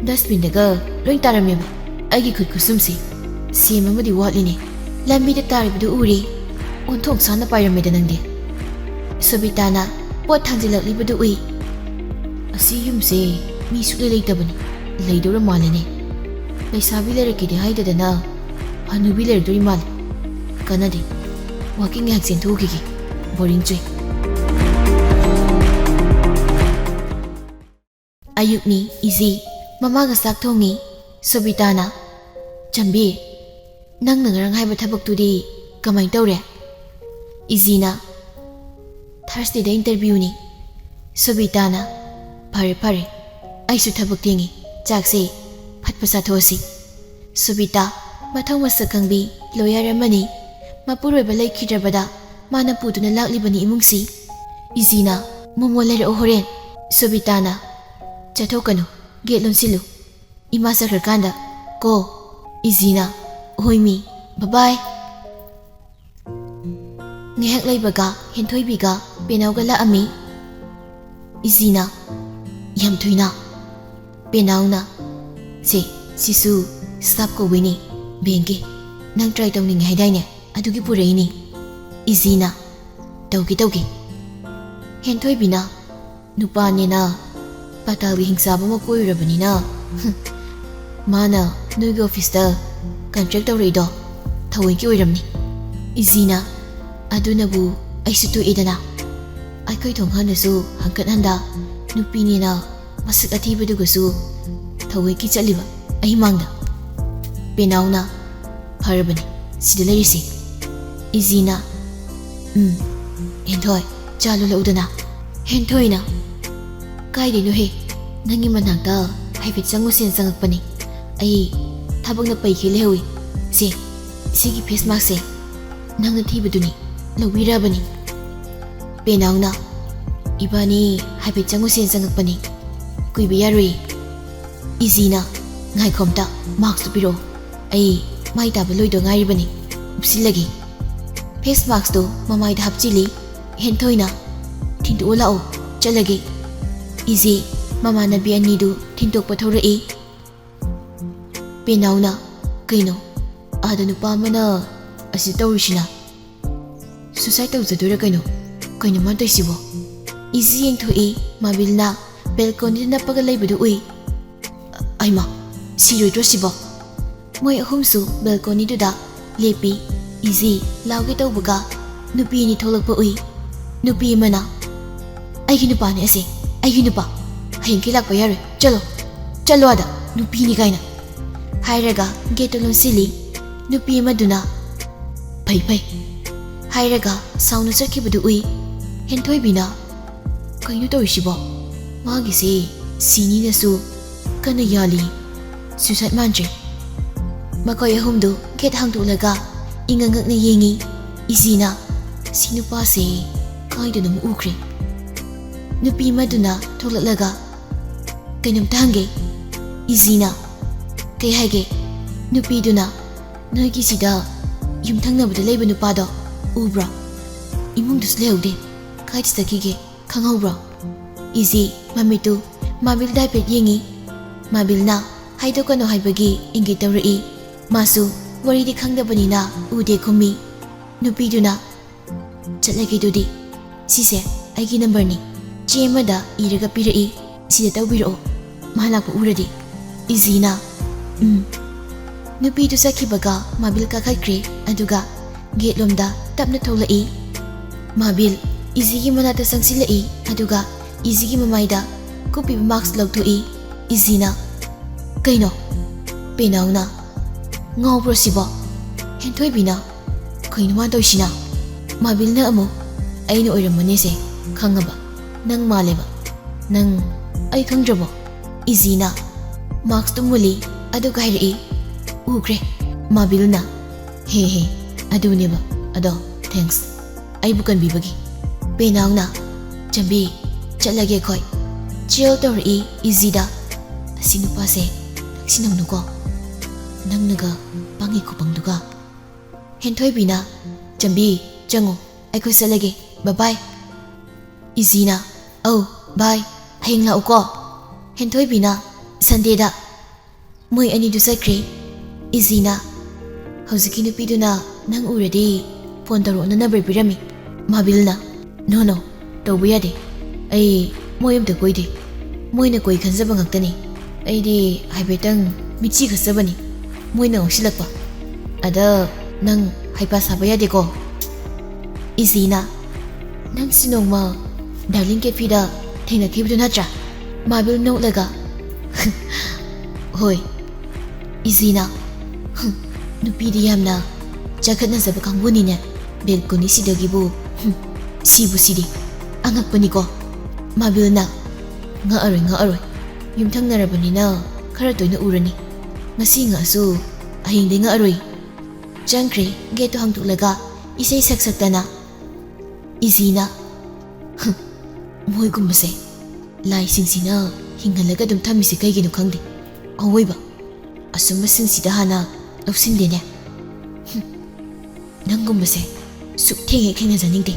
ꯗꯁꯕꯤꯟꯗꯒ ꯂꯣꯏ ꯇꯥꯔꯝꯃꯦꯕ꯫ ꯑꯩꯒꯤ ꯈꯨꯠ ꯈꯨꯠꯁꯨꯝꯁꯤ꯫ ꯁꯦꯝ ꯑꯃꯗꯤ ꯋꯥꯠꯂꯤꯅꯦ꯫ ꯂꯝꯕꯤꯗ ꯇꯥꯔꯤꯕꯗꯨ ꯎꯔꯦ꯫ ꯑꯣꯟꯊꯣꯛ ꯁꯥꯅ ꯄꯥꯏꯔꯝꯃꯦꯗ ꯅꯪꯗꯤ꯫" ꯁꯣꯕꯤꯇꯥꯅ ꯄꯣꯠ ꯊꯥꯡꯖꯤꯜꯂꯛꯂꯤꯕꯗꯨ ꯎꯏ꯫ "ꯑꯁꯤ ꯌꯨꯝꯁꯦ ꯃꯤ ꯁꯨꯛꯂꯩ ꯂꯩꯇꯕꯅꯤ꯫ ꯂꯩꯗꯧꯔ ꯃꯥꯜꯂꯦꯅꯦ꯫ ꯂꯩꯁꯥꯕꯤ ꯂꯩꯔꯛꯀꯦꯗꯤ ꯍꯥꯏꯗꯗꯅ ꯍꯅꯨꯕꯤ ꯂꯩꯔꯛꯇꯣꯔꯤ ꯃꯥꯜꯂꯦ꯫ ꯀꯥꯟꯅꯗꯦ꯫ ꯋꯥꯀꯤꯡ ꯉꯥꯏꯍꯥꯛ ꯆꯦꯟꯊꯣꯛꯎꯈꯤꯒꯦ꯫ ꯕꯣꯔꯤꯡ ꯆꯨꯏ꯫" ꯑꯌꯨꯛꯅꯤ, ꯏꯖꯤ꯫ ꯃꯃꯥꯒ ꯆꯥꯛ ꯊꯣꯡꯉꯤ꯫ ꯁꯣꯕꯤꯇꯥꯅ, "ꯆꯝꯕꯤ, ꯅꯪꯅ ꯉꯔꯥꯡ ꯍꯥꯏꯕ ꯊꯕꯛꯇꯨꯗꯤ ꯀꯃꯥꯏ ꯇꯧꯔꯦ?" ꯏꯖꯤꯅ, "ꯊꯥꯔꯁꯗꯦꯗ ꯏꯟꯇꯔꯚ꯭ꯌꯨꯅꯤ꯫" ꯁꯣꯕꯤꯇꯥꯅ, "ꯐꯔꯦ, ꯐꯔꯦ, ꯑꯩꯁꯨ ꯊꯕꯛ ꯊꯦꯡꯉꯤ꯫ ꯆꯥꯛꯁꯦ ꯐꯠ ꯐꯠ ꯆꯥꯊꯣꯛꯑꯁꯤ꯫ ꯁꯨꯕꯤꯇꯥ, ꯃꯊꯧ ꯃꯁꯛ ꯈꯪꯕꯤ ꯂꯣꯌꯔ ꯑꯃꯅꯤ꯫ ꯃꯄꯨꯔꯣꯏꯕ ꯂꯩꯈꯤꯗ꯭ꯔꯕꯗ ꯃꯥꯅ ꯄꯨꯗꯨꯅ ꯂꯥꯛꯂꯤꯕꯅꯤ ꯏꯃꯨꯡꯁꯤ꯫ ꯏꯖꯤꯅ, "ꯃꯣꯃꯣ ꯂꯩꯔꯛꯑꯣ ꯍꯣꯔꯦꯟ꯫" ꯁꯨꯕꯤꯇꯥꯅ, "ꯆꯠꯊꯣꯛꯀꯅꯨ, ꯒꯦꯠ ꯂꯣꯟꯁꯤꯜꯂꯨ꯫ ꯏꯃꯥ ꯆꯠꯈ꯭ꯔꯀꯥꯟꯗ ꯀꯣ꯫" ꯏꯖꯤꯅ, "ꯍꯣꯏ ꯃꯤ, ꯕꯕꯥꯏ꯫" ꯉꯥꯏꯍꯥꯛ ꯂꯩꯕꯒ ꯍꯦꯟꯊꯣꯏꯕꯤꯒ ꯄꯦꯅꯥꯎꯒ ꯂꯥꯛꯑꯝꯃꯤ꯫ ꯏꯖꯤꯅ, "ꯌꯥꯝ ꯊꯨꯏꯅ꯫" ꯄꯦꯅꯥꯎꯅ, "ꯁꯦ, ꯁꯤꯁꯨ ꯁ꯭ꯇꯥꯐ ꯀꯧꯕꯩꯅꯦ, ꯕꯦꯡꯒꯤ꯫ ꯅꯪ ꯇ꯭ꯔꯥꯏ ꯇꯧꯅꯤꯡꯉꯦ ꯍꯥꯏꯗꯥꯏꯅꯦ? ꯑꯗꯨꯒꯤ ꯄꯨꯔꯛꯏꯅꯦ꯫" ꯏꯖꯤꯅ, "ꯇꯧꯒꯦ, ꯇꯧꯒꯦ꯫" ꯍꯦꯟꯊꯣꯏꯕꯤꯅ, "ꯅꯨꯄꯥꯅꯦꯅ ꯄꯥꯇꯥꯜꯒꯤ ꯍꯤꯡꯆꯥꯕ ꯑꯃ ꯀꯣꯏꯔꯨꯔꯕꯅꯤꯅ, ꯃꯥꯅ ꯅꯣꯏꯒꯤ ꯑꯣꯐꯤꯁꯇ ꯀꯟꯇ꯭ꯔꯦꯛ ꯇꯧꯔꯛꯏꯗꯣ ꯊꯑꯣꯏꯀꯤ ꯑꯣꯏꯔꯝꯅꯤ꯫" ꯏꯖꯤꯅ, "ꯑꯗꯨꯅꯕꯨ ꯑꯩꯁꯨ ꯇꯣꯛꯑꯦꯗꯅ꯫ ꯑꯩꯈꯣꯏ ꯊꯣꯡꯒꯥꯟꯗꯁꯨ ꯍꯪꯀꯠ ꯍꯟꯗ ꯅꯨꯄꯤꯅꯦꯅ ꯃꯁꯛ ꯑꯊꯤꯕꯗꯨꯒꯁꯨ ꯊꯑꯣꯏꯀꯤ ꯆꯠꯂꯤꯕ ꯑꯩ ꯃꯥꯡꯗ꯫" ꯄꯦꯅꯥꯎꯅ, "ꯐꯔꯕꯅꯤ ꯁꯤꯗ ꯂꯩꯔꯤꯁꯤ꯫" ꯏꯖꯤꯅ, "ꯎꯝ, ꯍꯦꯟꯊꯣꯏ, ꯆꯥ ꯂꯣꯜꯂꯛꯎꯗꯅ꯫" ꯍꯦꯟꯊꯣꯏꯅ, "ꯀꯥꯏꯗꯩꯅꯣꯍꯦ, ꯅꯪꯒꯤ ꯃꯅꯥꯛꯇ ꯍꯥꯏꯐꯦꯠ ꯆꯪꯉꯨꯁꯦꯅ ꯆꯪꯉꯛꯄꯅꯤ꯫ ꯑꯩ ꯊꯕꯛꯅ ꯄꯩꯈꯩ ꯂꯩꯍꯧꯏ꯫ ꯁꯦ, ꯁꯤꯒꯤ ꯐꯦꯁ ꯃꯥꯛꯁꯦ ꯅꯪꯅ ꯊꯤꯕꯗꯨꯅꯤ, ꯂꯧꯕꯤꯔꯕꯅꯤ꯫" ꯄꯦꯅꯥꯎꯅ, "ꯏꯕꯥꯅꯤ ꯍꯥꯏꯐꯦꯠ ꯆꯪꯉꯨꯁꯦꯅ ꯆꯪꯉꯛꯄꯅꯤ, ꯀꯨꯏꯕ ꯌꯥꯔꯣꯏꯌꯦ꯫" ꯏꯖꯤꯅ, "ꯉꯥꯏꯈꯣꯝꯇ, ꯃꯥꯛꯁꯇꯨ ꯄꯤꯔꯛꯑꯣ, ꯑꯩ ꯃꯥꯏ ꯇꯥꯕ ꯂꯣꯏꯗ ꯉꯥꯏꯔꯤꯕꯅꯤ, ꯎꯞꯁꯤꯜꯂꯒꯦ꯫" ꯐꯦꯁ ꯃꯥꯛꯁꯇꯨ ꯃꯃꯥꯏꯗ ꯍꯥꯞꯆꯤꯜꯂꯤ꯫ ꯍꯦꯟꯊꯣꯏꯅ, "ꯊꯤꯟꯗꯣꯛꯑꯣ ꯂꯥꯛꯑꯣ, ꯆꯠꯂꯒꯦ꯫" ꯏꯖꯤ, ꯃꯃꯥꯟꯅꯕꯤ ꯑꯅꯤꯗꯨ ꯊꯤꯟꯗꯣꯛꯄ ꯊꯧꯔꯛꯏ꯫ ꯄꯦꯅꯥꯎꯅ, "ꯀꯩꯅꯣ, ꯑꯥꯗ ꯅꯨꯄꯥ ꯑꯃꯅ ꯑꯁꯤ ꯇꯧꯔꯤꯁꯤꯅ? ꯁꯨꯁꯥꯏꯗ ꯇꯧꯖꯗꯣꯏꯔꯥ ꯀꯩꯅꯣ? ꯀꯩꯅꯣ ꯃꯥ ꯇꯧꯏꯁꯤꯕꯣ?" ꯏꯖꯤ ꯌꯦꯡꯊꯣꯛꯏ, ꯃꯥꯕꯤꯜꯅ ꯕꯦꯜꯀꯣꯅꯤꯗ ꯅꯞꯄꯒ ꯂꯩꯕꯗꯨ ꯎꯏ꯫ "ꯑꯩꯃ, ꯁꯤꯔꯣꯏꯗ꯭ꯔꯣ ꯁꯤꯕꯣ?" ꯃꯣꯏ ꯑꯍꯨꯝꯁꯨ ꯕꯦꯜꯀꯣꯅꯤꯗꯨꯗ ꯂꯦꯞꯄꯤ꯫ ꯏꯖꯤ ꯂꯥꯎꯒꯦ ꯇꯧꯕꯒ ꯅꯨꯄꯤ ꯑꯅꯤ ꯊꯣꯛꯂꯛꯄ ꯎꯏ꯫ ꯅꯨꯄꯤ ꯑꯃꯅ, "ꯑꯩꯒꯤ ꯅꯨꯄꯥꯅꯦ ꯑꯁꯦ, ꯑꯩꯒꯤ ꯅꯨꯄꯥ꯫ ꯍꯌꯦꯡꯈꯩ ꯂꯥꯛꯄ ꯌꯥꯔꯣꯏ꯫ ꯆꯠꯂꯣ, ꯆꯠꯂꯣ ꯑꯥꯗ, ꯅꯨꯄꯤꯅꯤ ꯀꯥꯏꯅ," ꯍꯥꯏꯔꯒ ꯒꯦꯠꯇꯨ ꯂꯣꯟꯁꯤꯜꯂꯤ꯫ ꯅꯨꯄꯤ ꯑꯃꯗꯨꯅ, "ꯐꯩ, ꯐꯩ," ꯍꯥꯏꯔꯒ ꯁꯥꯎꯅ ꯆꯠꯈꯤꯕꯗꯨ ꯎꯏ꯫ ꯍꯦꯟꯊꯣꯏꯕꯤꯅ, "ꯀꯩꯅꯣ ꯇꯧꯔꯤꯁꯤꯕꯣ? ꯃꯥꯒꯤꯁꯦ ꯁꯤꯅꯤꯅꯁꯨ ꯀꯟꯅ ꯌꯥꯜꯂꯤ꯫ ꯁꯨꯏꯁꯥꯏꯠ ꯃꯥꯟꯗ꯭ꯔꯦ꯫ ꯃꯈꯣꯏ ꯑꯍꯨꯝꯗꯨ ꯒꯦꯠ ꯍꯥꯡꯗꯣꯛꯂꯒ ꯏꯉꯛ ꯉꯛꯅ ꯌꯦꯡꯉꯤ꯫ ꯏꯖꯤꯅ, "ꯁꯤ ꯅꯨꯄꯥꯁꯦ ꯀꯥꯏꯗꯅꯣꯝ ꯎꯈ꯭ꯔꯦ"꯫ ꯅꯨꯄꯤ ꯑꯃꯗꯨꯅ ꯊꯣꯛꯂꯛꯂꯒ, "ꯀꯩꯅꯣꯝꯇ ꯍꯪꯒꯦ"꯫ ꯏꯖꯤꯅ, "ꯀꯩ ꯍꯥꯏꯒꯦ?" ꯅꯨꯄꯤꯗꯨꯅ, "ꯅꯣꯏꯒꯤ ꯁꯤꯗ ꯌꯨꯝꯊꯪꯅꯕꯗ ꯂꯩꯕ ꯅꯨꯄꯥꯗꯣ ꯎꯕ꯭ꯔꯣ? ꯏꯃꯨꯡꯗꯁꯨ ꯂꯩꯍꯧꯗꯦ꯫ ꯀꯥꯏꯗ ꯆꯠꯈꯤꯒꯦ? ꯈꯪꯍꯧꯕ꯭ꯔꯣ?" ꯏꯖꯤ ꯃꯃꯤꯠꯇꯨ ꯃꯥꯕꯤꯜꯗ ꯍꯥꯏꯐꯦꯠ ꯌꯦꯡꯉꯤ꯫ ꯃꯥꯕꯤꯜꯅ ꯍꯥꯏꯗꯣꯛꯀꯅꯨ ꯍꯥꯏꯕꯒꯤ ꯏꯪꯒꯤꯠ ꯇꯧꯔꯛꯏ꯫ ꯃꯥꯁꯨ ꯋꯥꯔꯤꯗꯤ ꯈꯪꯗꯕꯅꯤꯅ ꯎꯗꯦ ꯈꯨꯝꯃꯤ꯫ ꯅꯨꯄꯤꯗꯨꯅ, "ꯆꯠꯂꯒꯦ ꯑꯗꯨꯗꯤ꯫ ꯁꯤꯁꯦ ꯑꯩꯒꯤ ꯅꯝꯕꯔꯅꯤ"꯫ ꯆꯦ ꯑꯃꯗ ꯏꯔꯒ ꯄꯤꯔꯛꯏ꯫ "ꯁꯤꯗ ꯇꯧꯕꯤꯔꯛꯑꯣ꯫ ꯃꯥ ꯂꯥꯛꯄ ꯎꯔꯗꯤ"꯫ ꯏꯖꯤꯅ, "ꯎꯝ"꯫ ꯅꯨꯄꯤꯗꯨ ꯆꯠꯈꯤꯕꯒ ꯃꯥꯕꯤꯜ ꯀꯥꯈꯠꯈ꯭ꯔꯦ, ꯑꯗꯨꯒ ꯒꯦꯠꯂꯣꯝꯗ ꯇꯞꯅ ꯊꯣꯛꯂꯛꯏ꯫ ꯃꯥꯕꯤꯜ ꯏꯖꯤꯒꯤ ꯃꯅꯥꯛꯇ ꯆꯪꯁꯤꯜꯂꯛꯏ, ꯑꯗꯨꯒ ꯏꯖꯤꯒꯤ ꯃꯃꯥꯏꯗ ꯀꯨꯞꯄꯤꯕ ꯃꯥꯛꯁ ꯂꯧꯊꯣꯛꯏ꯫ ꯏꯖꯤꯅ, "ꯀꯩꯅꯣ?" ꯄꯦꯅꯥꯎꯅ, "ꯉꯥꯎꯕ꯭ꯔꯣ ꯁꯤꯕꯣ?" ꯍꯦꯟꯊꯣꯏꯕꯤꯅ, "ꯀꯩꯅꯣ ꯃꯥ ꯇꯧꯔꯤꯁꯤꯅ?" ꯃꯥꯕꯤꯜꯅ ꯑꯃꯨꯛ, "ꯑꯩꯅ ꯑꯣꯏꯔꯝꯃꯅꯤꯁꯦ, ꯈꯪꯉꯕ? ꯅꯪ ꯃꯥꯜꯂꯦꯕ꯫ ꯅꯪ ꯑꯩ ꯈꯪꯗ꯭ꯔꯕꯣ?" ꯏꯖꯤꯅ ꯃꯥꯛꯁꯇꯨ ꯃꯨꯜꯂꯤ, ꯑꯗꯨꯒ ꯍꯥꯏꯔꯛꯏ, "ꯎꯈ꯭ꯔꯦ"꯫ ꯃꯥꯕꯤꯜꯅ, "ꯍꯦ ꯍꯦ, ꯑꯗꯨꯅꯦꯕ꯫ ꯑꯗꯣ ꯊꯦꯡꯛꯁ, ꯑꯩꯕꯨ ꯀꯟꯕꯤꯕꯒꯤ"꯫ ꯄꯦꯅꯥꯎꯅ, "ꯆꯝꯕꯤ, ꯆꯠꯂꯒꯦ ꯑꯩꯈꯣꯏ"꯫ ꯆꯤꯌꯔ ꯇꯧꯔꯛꯏ ꯏꯖꯤꯗ꯫ "ꯑꯁꯤ ꯅꯨꯄꯥꯁꯦ ꯅꯛꯁꯤꯟꯅꯧꯅꯨꯀꯣ, ꯅꯪꯅꯒ ꯄꯪꯉꯤ ꯈꯨꯄꯪꯗꯨꯒ"꯫ ꯍꯦꯟꯊꯣꯏꯕꯤꯅ, "ꯆꯝꯕꯤ, ꯆꯪꯉꯣ, ꯑꯩꯈꯣꯏ ꯆꯠꯂꯒꯦ, ꯕꯥꯏ ꯕꯥꯏ"꯫ ꯏꯖꯤꯅ, "ꯑꯧ, ꯕꯥꯏ, ꯍꯌꯦꯡ ꯂꯥꯛꯎꯀꯣ"꯫ ꯍꯦꯟꯊꯣꯏꯕꯤꯅ, "ꯁꯟꯗꯦꯗ"꯫ ꯃꯣꯏ ꯑꯅꯤꯗꯨ ꯆꯠꯈ꯭ꯔꯦ꯫ ꯏꯖꯤꯅ, "ꯍꯧꯖꯤꯛꯀꯤ ꯅꯨꯄꯤꯗꯨꯅ ꯅꯪ ꯎꯔꯗꯤ ꯐꯣꯟ ꯇꯧꯔꯛꯑꯣꯅ ꯅꯝꯕꯔ ꯄꯤꯔꯝꯃꯤ"꯫ ꯃꯥꯕꯤꯜꯅ, "ꯅꯣ ꯅꯣ, ꯇꯧꯕ ꯌꯥꯗꯦ꯫ ꯑꯩ ꯃꯣꯏ ꯑꯝꯇ ꯀꯣꯏꯗꯦ꯫ ꯃꯣꯏꯅ ꯀꯣꯏ ꯈꯟꯖꯕ ꯉꯥꯛꯇꯅꯤ꯫ ꯑꯩꯗꯤ ꯍꯥꯏꯐꯦꯠꯇꯪ ꯃꯤꯠꯆꯤ ꯈꯠꯆꯕꯅꯤ, ꯃꯣꯏꯅ ꯉꯥꯎꯁꯤꯜꯂꯛꯄ꯫ ꯑꯗ ꯅꯪ ꯍꯩꯄꯥ ꯁꯥꯕ ꯌꯥꯗꯦꯀꯣ"꯫ ꯏꯖꯤꯅ, "ꯅꯪꯁꯤ ꯅꯣꯡꯃ ꯗꯥꯔꯂꯤꯡ ꯀꯦꯐꯤꯗ ꯊꯦꯡꯅꯈꯤꯕꯗꯨ ꯅꯠꯇ꯭ꯔꯥ?" ꯃꯥꯕꯤꯜ ꯅꯣꯛꯂꯒ, "ꯍꯣꯏ"꯫ ꯏꯖꯤꯅ, "ꯍꯨꯝ, ꯅꯨꯄꯤꯗꯤ ꯌꯥꯝꯅ ꯆꯥꯈꯠꯅꯖꯕ ꯀꯥꯡꯕꯨꯅꯤꯅꯦ, ꯕꯦꯜꯀꯣꯅꯤꯁꯤꯗꯒꯤꯕꯨ꯫ ꯍꯨꯝ, ꯁꯤꯕꯨ ꯁꯤꯗꯤ꯫ ꯑꯉꯛꯄꯅꯤꯀꯣ"꯫ ꯃꯥꯕꯤꯜꯅ, "ꯉꯛꯑꯔꯣꯏ, ꯉꯛꯑꯔꯣꯏ꯫ ꯌꯨꯝꯊꯪꯅꯔꯕꯅꯤꯅ ꯈꯔ ꯇꯣꯏꯅ ꯎꯔꯅꯤ꯫ ꯉꯁꯤ ꯉꯛꯑꯁꯨ ꯍꯌꯦꯡꯗꯤ ꯉꯛꯑꯔꯣꯏ꯫ ꯆꯪꯈ꯭ꯔꯦ꯫ ꯒꯦꯠꯇꯨ ꯍꯥꯡꯗꯣꯛꯂꯒ ꯏꯁꯩ ꯁꯛ ꯁꯛꯇꯅ꯫ ꯏꯖꯤꯅ, "ꯍꯝ, ꯃꯣꯏꯒꯨꯝꯕꯁꯦ ꯂꯥꯏꯁꯤꯡꯁꯤꯅ ꯍꯤꯡꯍꯜꯂꯒ ꯑꯗꯨꯝ ꯊꯝꯃꯤꯁꯦ ꯀꯩꯒꯤꯅꯣ ꯈꯪꯗꯦ꯫ ꯑꯋꯣꯏꯕ ꯑꯁꯨꯝꯕꯁꯤꯡꯁꯤꯗ ꯍꯥꯟꯅ ꯂꯧꯁꯤꯟꯗꯦꯅꯦ꯫ ꯍꯝ, ꯅꯪꯒꯨꯝꯕꯁꯦ ꯁꯨꯛ ꯊꯦꯡ ꯍꯦꯛ ꯊꯦꯡꯅꯖꯅꯤꯡꯗꯦ꯫